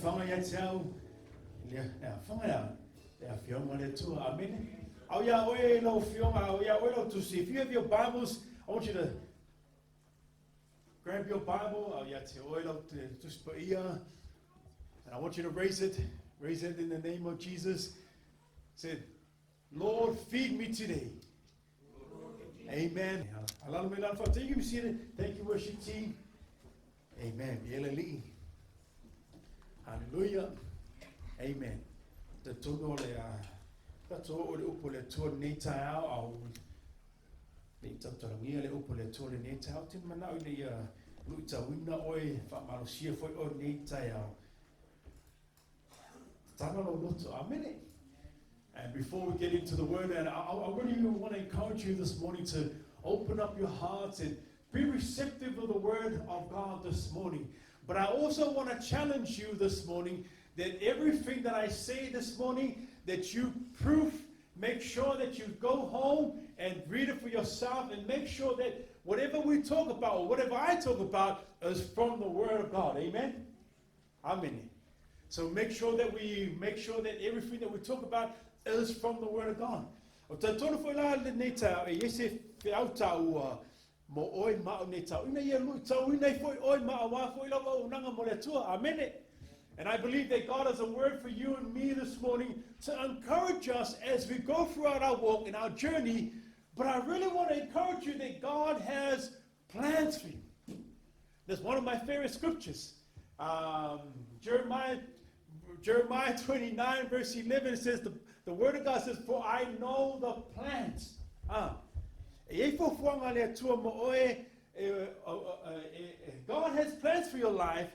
afaga ia te au, le afaga ia, le afioga o le Atua. Amene. Au ia oe lau afioga, au ia oe lau tusi. If you have your Bibles, I want you to grab your Bible. Au ia te oe lau tusi paia. And I want you to raise it. Raise it in the name of Jesus. Say, Lord, feed me today. Amen. Thank you, Thank you, worship team. Amen. Hallelujah. Amen. Te tonu o le a tatou o le upu le Atua lenei taeao au le tautalangia le upu le Atua lenei taeao te manao ina ia luitauina oe faamalosia foi oe lenei taeao. Tatala lou loto. Amene. And before we get into the word, and I really want to encourage you this morning to open up your hearts and be receptive of the word of God this morning. But I also want to challenge you this morning that everything that I say this morning, that you proof, make sure that you go home and read it for yourself and make sure that whatever we talk about or whatever I talk about is from the Word of God. Amen? Amen. So make sure that we make sure that everything that we talk about is from the Word of God. O talitonu foi la lenei taeao e i ai se feau taua mo oe ma au nei taeao. Ina ia luitauina ai foi oe ma auā foi lau auaunaga mo le Atua. Amene. And I believe that God has a word for you and me this morning to encourage us as we go throughout our walk and our journey. But I really want to encourage you that God has plans for you. That's one of my favorite scriptures. Jeremiah 29, verse 11, it says, the word of God says, For I know the plans. Ah. E i ai fuafuaga a le Atua mo oe, God has plans for your life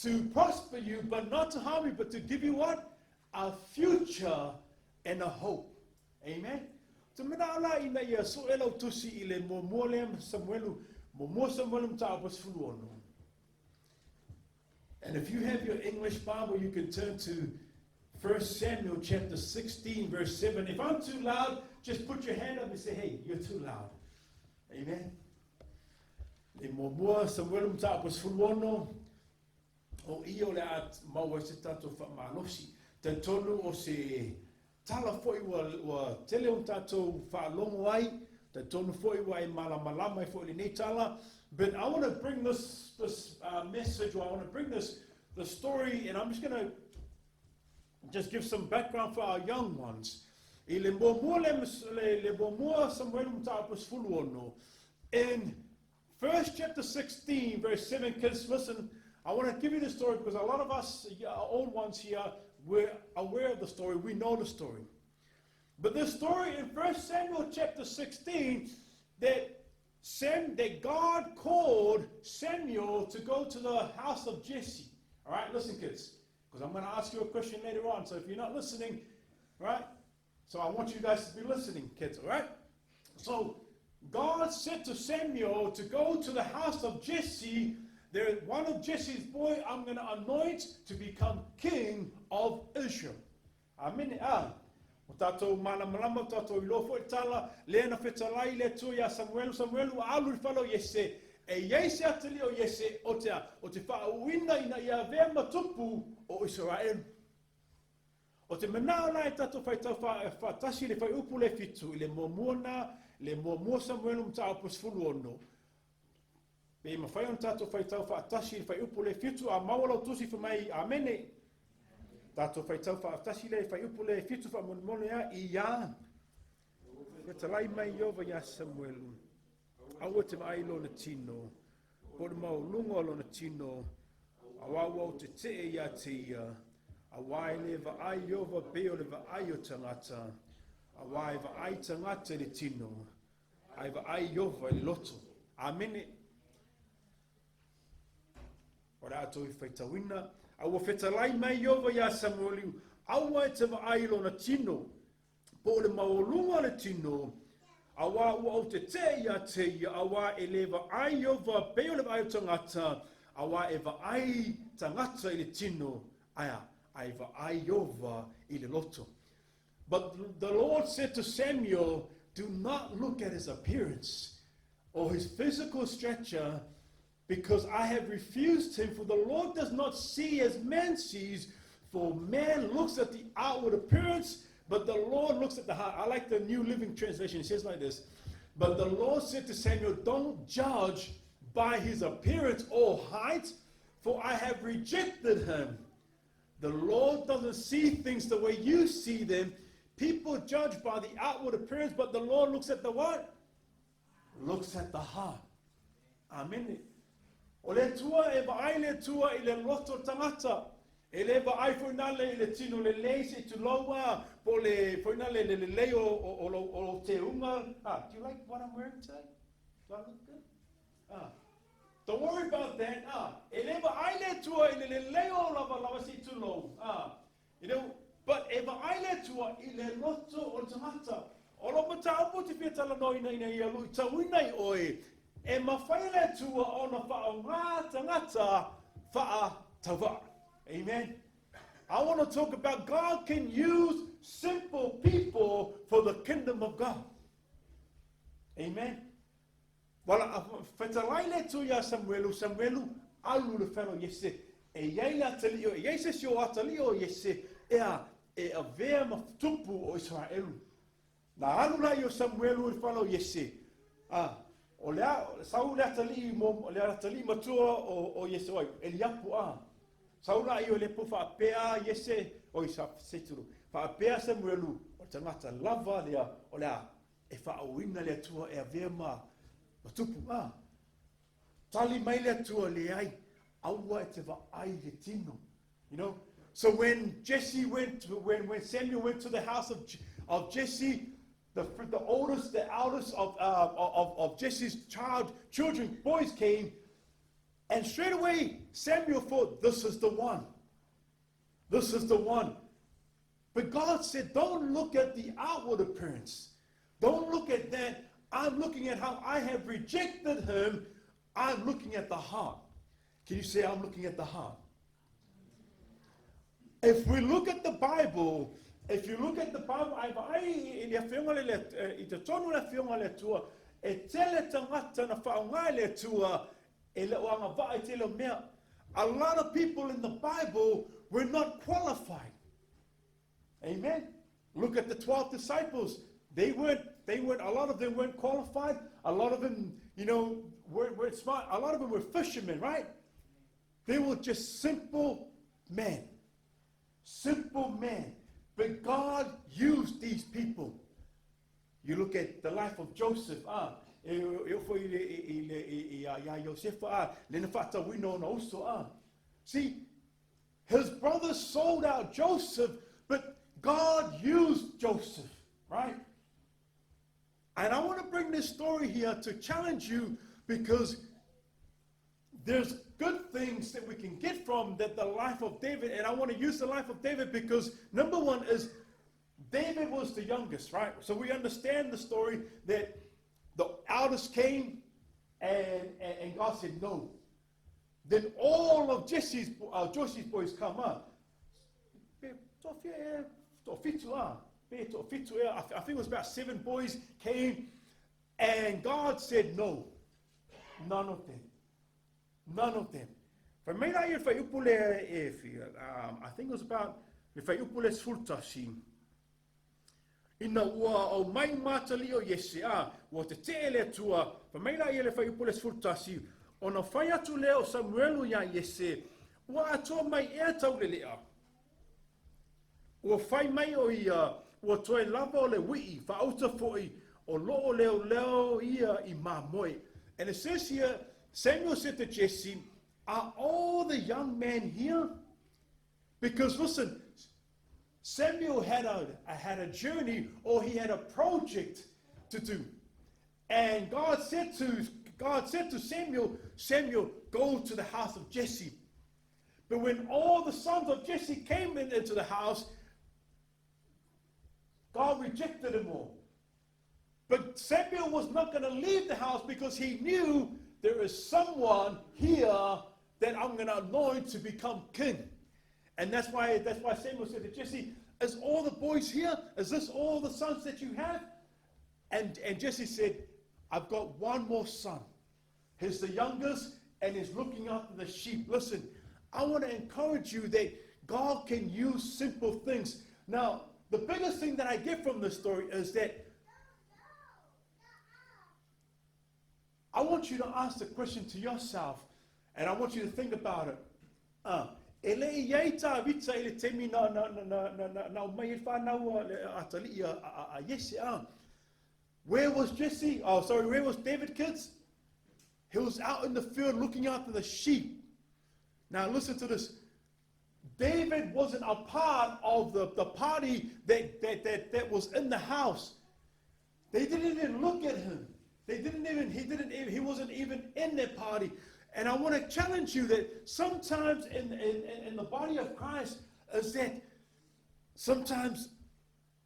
to prosper you, but not to harm you, but to give you what? A future and a hope. Amen. Te manao la ina ia soe lau tusi i le muamua lea Samuelu, muamua Samuelu mataupu 16. And if you have your English Bible, you can turn to 1 Samuel chapter 16, verse 7. If I'm too loud, just put your hand up and say, hey, you're too loud. Amen. Le muamua Samuelu mataupu 16, o i o le a maua ai se tatou faamalosi. Talitonu o se tala foi ua tele ona tatou faalogo ai, talitonu foi ua e malamalama ai foi i lenei tala. But I want to bring this message, or I want to bring this the story, and I'm just going to just give some background for our young ones. I le muamua le muamua Samuelu mataupu 16, in First chapter 16, verse 7, because listen, I want to give you the story because a lot of us old ones here, we're aware of the story, we know the story. But the story in 1 Samuel chapter 16, that God called Samuel to go to the house of Jesse. All right, listen, kids, because I'm going to ask you a question later on. So if you're not listening, right? So I want you guys to be listening, kids, all right? So God said to Samuel to go to the house of Jesse. There, one of Jesse's boy, I'm going to anoint to become king of Israel. Amene. Ah. O tatou malamalama, o tatou iloa foi tala, lea na fetalai le Atua iā Samuelu, Samuelu alu i le fale o Iese, e i ai se atalii o Iese o te a, o te faauuina ina ia avea ma tupu o Isaraelu. O te manao la e tatou faitau faatasi le fuaiupu le 7 i le muamua na le muamua Samuelu mataupu 16. Pe mafai ona tatou faitau faatasi le fuaiupu le 7 a maua lau tusi fai mai Amene. Tatou faitau faatasi le fuaiupu le 7 faamolemole a ia. Fetalai mai Ieova iā Samuelu. Aua e te vaai i lona tino, po o le maualuga o lona tino, auā ua ou tetee ia te ia, auā e le vaai Ieova pei o le vaai o tagata, auā e vaai tagata i le tino, ae vaai Ieova i le loto. Amene. O le a outou i faitauina, a ua fetalai mai Ieova iā Samuelu, aua e te vaai i lona tino, po o le maualuga o le tino, auā ua ou tetee ia te ia, auā e le vaai Ieova pei o le vaai o tagata, auā e vaai tagata i le tino, ae a, e vaai Ieova i le loto. But the Lord said to Samuel, Do not look at his appearance or his physical stature. Because I have refused him, for the Lord does not see as man sees, for man looks at the outward appearance, but the Lord looks at the heart. I like the New Living Translation. It says like this But the Lord said to Samuel, Don't judge by his appearance or height, for I have rejected him. The Lord doesn't see things the way you see them. People judge by the outward appearance, but the Lord looks at the what? Looks at the heart. Amene. O le Atua e vaai le Atua i le loto tangata. E le vaai foi nale i le tino lelei se i tulou a, po o le foi nale le lelei o, o, o, lou, o lou teuga. Ah, do you like what I'm wearing today? Do I look good? Ah. Don't worry about that. Ah, e le vaai le Atua i le lelei o lava lava se i tulou. Ah, you know, but e vaai le Atua i le loto o le tangata. O lou mataupu te fia talanoaina ina ia luitauina i oe, e mafai e le Atua ona faaaoga tagata faatauvaa. Amen. I want to talk about God can use simple people for the kingdom of God. Amen. Wala, fetalai le Atua iā Samuelu, Samuelu, alu le fale o Iese, e iai le atalii o, e iai se isi o atalii o Iese, ea, e avea ma tupu o Isaraelu. Na alu la i o Samuelu i le fale o Iese, a, o le a, sau le atalii mo, le atalii matua o, o Iese o ai, Eliapu a. Sau la i o le po faapea Iese, oi sa, se tulu, faapea Samuelu, o le tagata lava lea, o le a, e faaauina le Atua e avea ma, ma tupu. A, tali mai le Atua leai, aua e te vaai i le tino. You know? So when Jesse went to, when, when Samuel went to the house of, of Jesse, the, the oldest, the eldest of, uh, of, of Jesse's child, children, boys came, and straight away Samuel thought, this is the one. This is the one. But God said, don't look at the outward appearance. Don't look at that. I'm looking at how I have rejected him. I'm looking at the heart. Can you say, I'm looking at the heart? If we look at the Bible, if you look at the Bible, ai vaai i le afioga le le, i totonu le afioga le Atua, e tele tagata na faaaoga e le Atua e le o agavaa i tele o mea. A lot of people in the Bible were not qualified. Amen. Look at the 12 disciples. They weren't, they weren't, a lot of them weren't qualified. A lot of them, you know, weren't, weren't smart. A lot of them were fishermen, right? They were just simple men. Simple men. But God used these people. You look at the life of Joseph, ah, e, e ofo i le, i le, i, i, i, i Josefa, ah, le na faatauina ona uso, ah. See, his brothers sold out Joseph, but God used Joseph, right? And I want to bring this story here to challenge you because there's good things that we can get from that the life of David. And I want to use the life of David because number one is David was the youngest, right? So we understand the story that the eldest came and, and, and God said no. Then all of Jesse's, uh, Jesse's boys come up. I think it was about seven boys came and God said no. None of them. None of them. Fai mai la ia fuaiupu lea e um, I think it was about le fuaiupu le 11. Ina ua aumai uma atalii o Iese, a, ua tetee le Atua, fai mai la ia le fuaiupu le 11, ona fai atu lea o Samuelu iā Iese, ua atoa mai ea taulelea. Ua fai mai o ia, ua toe lava o le ui'i, faauta foi, o loo leoleo ia i mamoe. And it says here, Samuel said to Jesse, are all the young men here? Because listen, Samuel had a, had a journey or he had a project to do. And God said to, God said to Samuel, Samuel, go to the house of Jesse. But when all the sons of Jesse came in, into the house, God rejected them all. But Samuel was not going to leave the house because he knew there is someone here that I'm going to anoint to become king. And that's why, that's why Samuel said to Jesse, Is all the boys here? Is this all the sons that you have? And, and Jesse said, I've got one more son. He's the youngest, and he's looking after the sheep. Listen, I want to encourage you that God can use simple things. Now, the biggest thing that I get from this story is that I want you to ask the question to yourself, and I want you to think about it. Uh, e le i ai Tāvita i le taimi na, na, na, na, na, na, na o mai e whānau a, a tali'i a, a, a Jesse. Where was Jesse? Oh, sorry, where was David, kids? He was out in the field looking after the sheep. Now, listen to this. David wasn't a part of the, the party that, that, that, that was in the house. They didn't even look at him. They didn't even, he didn't even, he wasn't even in their party. And I want to challenge you that sometimes in, in, in the body of Christ is that sometimes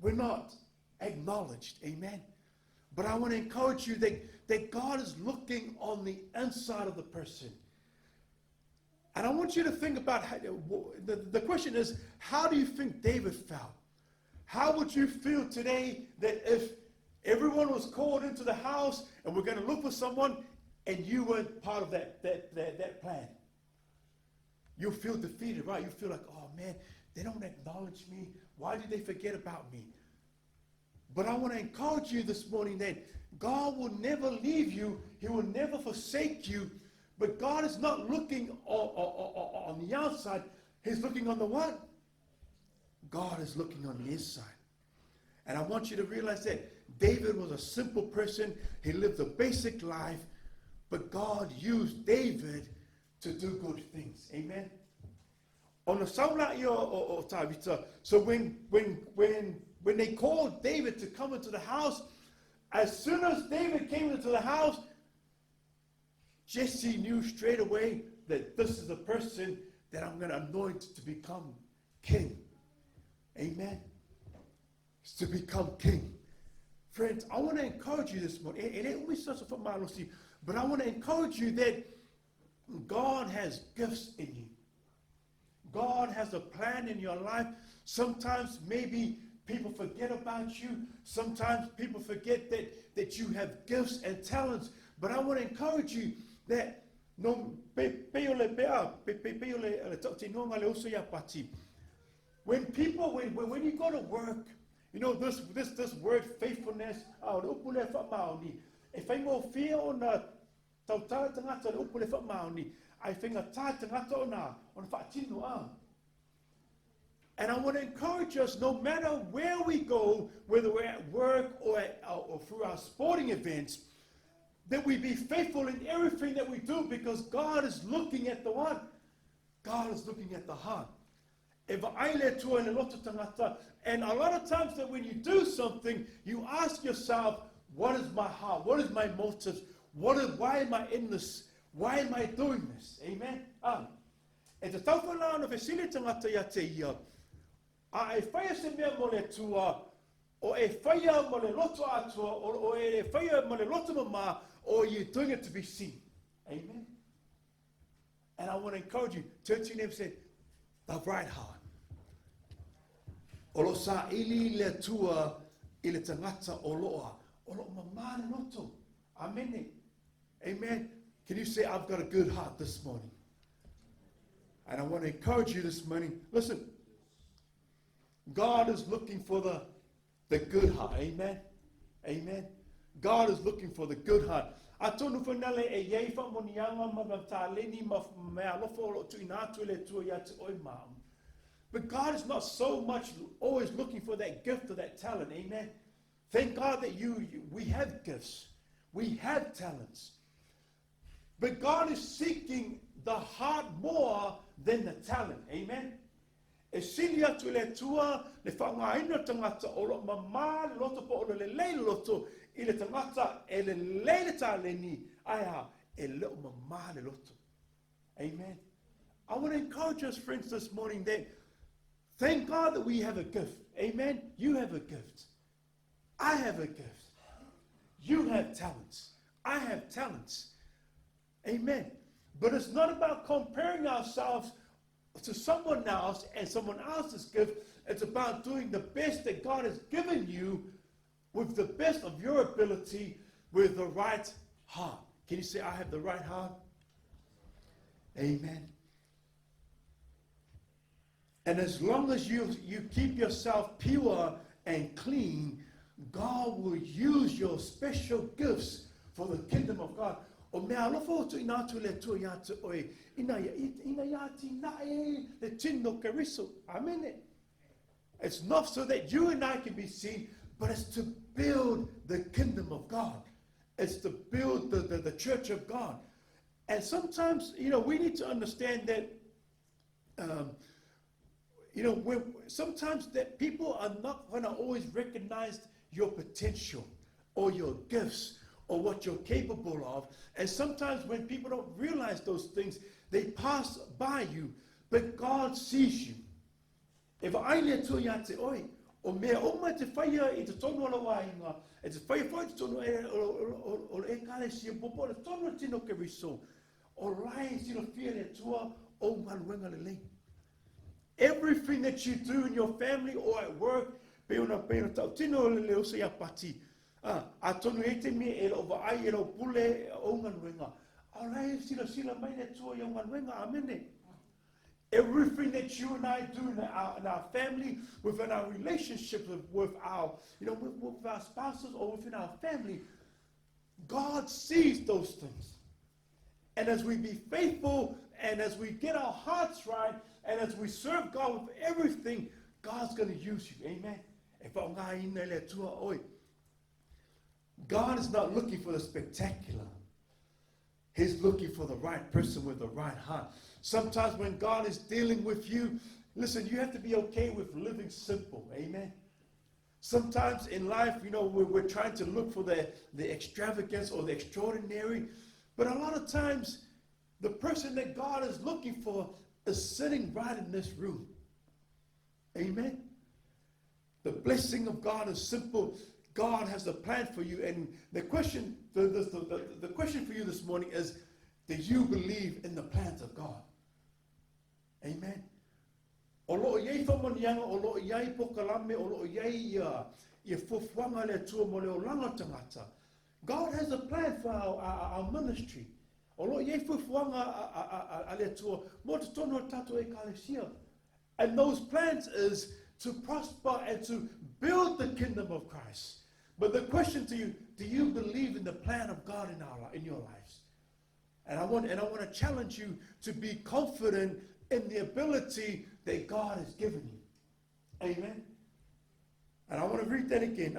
we're not acknowledged. Amen. But I want to encourage you that, that God is looking on the inside of the person. And I want you to think about how, the, the question is how do you think David felt? How would you feel today that if everyone was called into the house and we're going to look for someone and you weren't part of that, that, that, that plan? You'll feel defeated, right? You feel like, oh man, they don't acknowledge me. Why did they forget about me? But I want to encourage you this morning that God will never leave you. He will never forsake you. But God is not looking on, on, on the outside. He's looking on the what? God is looking on the inside. And I want you to realize that David was a simple person. He lived a basic life, but God used David to do good things. Amen. On the saula ia o, o Tavita. So when, when, when, when they called David to come into the house, as soon as David came into the house, Jesse knew straight away that this is the person that I'm going to anoint to become king. Amen. It's to become king. Friends, I want to encourage you this morning. But I want to encourage you that God has gifts in you. God has a plan in your life. Sometimes maybe people forget about you. Sometimes people forget that, that you have gifts and talents. But I want to encourage you that no when people when, when you go to work you know this this this word faithfulness ah, e whaingōwhia ona tautā tangata le upu le whaamaoni, ai whaingatā tangata ona, ona whaatino a. And I want to encourage us, no matter where we go, whether we're at work or, at, or through our sporting events, that we be faithful in everything that we do because God is looking at the one. God is looking at the heart. E vaai le Atua i le loto tangata. And a lot of times that when you do something, you ask yourself, what is my heart? What is my motives? What is, why am I in this? Why am I doing this? Amen? Ah. E te tauwhana ana fesili tangata ia te ia, a e whaia se mea mo le Atua, o e whaia mo le loto atua, o, o e whaia mo le loto mama, or you doing it to be seen. Amen. And I want to encourage you, turn to your neighbor and say, the right heart. O lo sa ili le atua i le tangata o loa. O lo mama le loto. Amen. Amen. Can you say, I've got a good heart this morning? And I want to encourage you this morning. Listen, God is looking for the, the good heart. Amen. Amen. God is looking for the good heart. Atonu whanale e iei whamonianga ma ma tāleni ma mea alofa o lo tuina atu le tua ia te oi maam. But God is not so much always looking for that gift or that talent. Amen. Thank God that you, you we have gifts. We have talents. But God is seeking the heart more than the talent. Amen. E sili atu i le Atua le faaaogaina o tangata o lo o mamā le loto po o le lelei le loto i le tangata e lelei le taleni, ae a, e le o mamā le loto. Amen. I want to encourage us, friends, this morning that thank God that we have a gift. Amen. You have a gift. I have a gift. You have talents. I have talents. Amen. But it's not about comparing ourselves to someone else and someone else's gift. It's about doing the best that God has given you with the best of your ability with the right heart. Can you say, I have the right heart? Amen. And as long as you, you keep yourself pure and clean, God will use your special gifts for the kingdom of God. O mea alofa o tuuina atu le Atua ia te oe, ina ia, ina ia atinae ai le tino o Keriso. Amene. It's not so that you and I can be seen, but it's to build the kingdom of God. It's to build the, the, the church of God. And sometimes, you know, we need to understand that, um, you know, when, sometimes that people are not going to always recognize your potential or your gifts or what you're capable of. And sometimes when people don't realize those things, they pass by you. But God sees you. E vaai le Atua iā te oe, o mea uma e te whaia i te tonu o lau aiga, e te whaia foi i te tonu e, o, o, o, o le ekalesia, po po le tonu o tino Keriso, o lae e silafia le Atua o galuega lelei. Everything that you do in your family or at work, pei ona, pei ona tautino le le osa ia Pati, a, atonu e te mea e lou vaai e lou pule o galuega, a o lae e silasila mai le Atua i au galuega, amene. Everything that you and I do in our, in our family, within our relationships with, with our, you know, with, with our spouses or within our family, God sees those things. And as we be faithful and as we get our hearts right and as we serve God with everything, God's going to use you. Amen. God is not looking for the spectacular. He's looking for the right person with the right heart. Sometimes when God is dealing with you, listen, you have to be okay with living simple. Amen. Sometimes in life, you know, we're, we're trying to look for the, the extravagance or the extraordinary. But a lot of times, the person that God is looking for is sitting right in this room. Amen. The blessing of God is simple. God has a plan for you. And the question, the, the, the, the question for you this morning is, do you believe in the plans of God? Amen. O loo iai whamanianga, o loo iai pokalame, o loo iai ia, ia fuafuaga le Atua mo le olaga o tagata. God has a plan for our, our, our ministry. O loo iai fuafuaga a, a, a, a le Atua mo totonu o tatou ekalesia. And those plans is to prosper and to build the kingdom of Christ. But the question to you, do you believe in the plan of God in, our, in your lives? And I, want, and I want to challenge you to be confident in the ability that God has given you. Amen. And I want to read that again.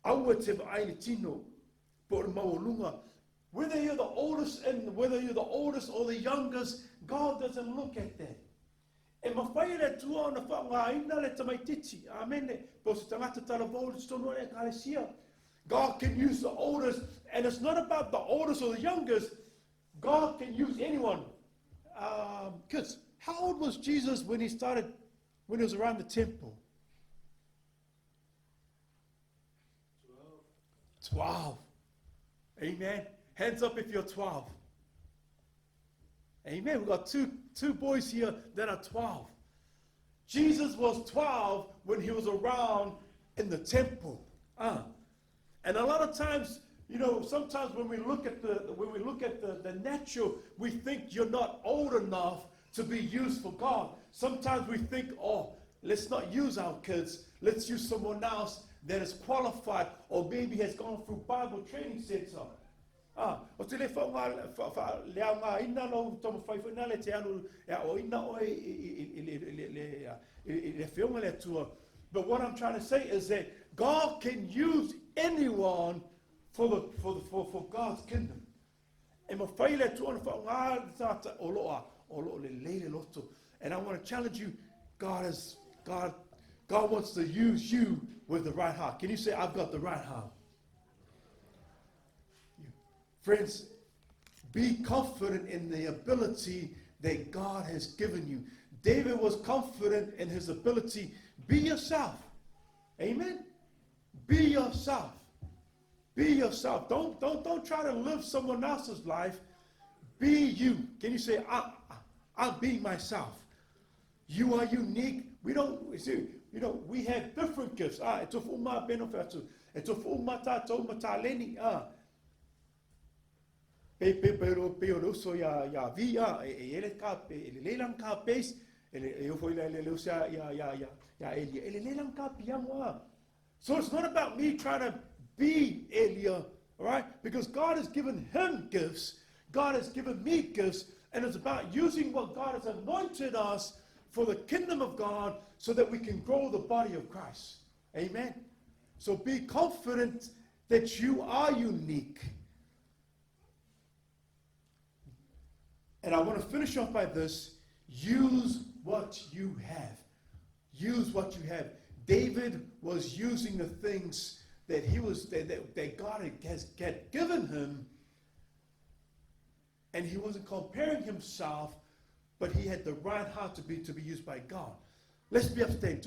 Aua te vaai le tino, po o le maualuga. Whether you're the oldest and whether you're the oldest or the youngest, God doesn't look at that. E mawhai e le Atua ona whaongaina le tamaitiiti. Amene. Po se tangata talavou le totonu o le ekalesia. God can use the oldest, and it's not about the oldest or the youngest. God can use anyone. Um, kids, how old was Jesus when he started, when he was around the temple? 12. 12. Amen. Hands up if you're 12. Amen. We've got two, two boys here that are 12. Jesus was 12 when he was around in the temple. Uh. And a lot of times, you know, sometimes when we look at the when we look at the, the natural, we think you're not old enough to be used for God. Sometimes we think, oh, let's not use our kids. Let's use someone else that is qualified or maybe has gone through Bible training center. Ah, o te le whaonga, wha, wha, le ao ngā ina lau tamawhai whaina le te alu e ao ina oe i, i, i, le, le, le, i, i le whionga le atua. But what I'm trying to say is that God can use anyone for, the, for, the, for, for God's kingdom. E mawhai le atua na whaonga le tangata o loa, o loo le lele loto. And I want to challenge you, God is, God, God wants to use you with the right heart. Can you say, I've got the right heart? Friends, be confident in the ability that God has given you. David was confident in his ability. Be yourself. Amen. Be yourself. Be yourself. Don't, don't, don't try to live someone else's life. Be you. Can you say, I, I, I'm being myself? You are unique. We don't, see, you know, we have different gifts. Ah, e tofu uma beno whatu. E tofu uma tātou mataleni. Ah. Pe pe pe o pe o le uso ia ia Vi a e e ele ka pe e lelei lana ka bass e le e ofo i le le uso ia ia ia ia ia Elia e lelei lana ka piano a. So it's not about me trying to be Elia, all right? Because God has given him gifts. God has given me gifts, and it's about using what God has anointed us for the kingdom of God so that we can grow the body of Christ. Amen. So be confident that you are unique. And I want to finish off by this. Use what you have. Use what you have. David was using the things that he was that, that, that God has had given him, and he wasn't comparing himself, but he had the right heart to be used by God. Let's be upstanding.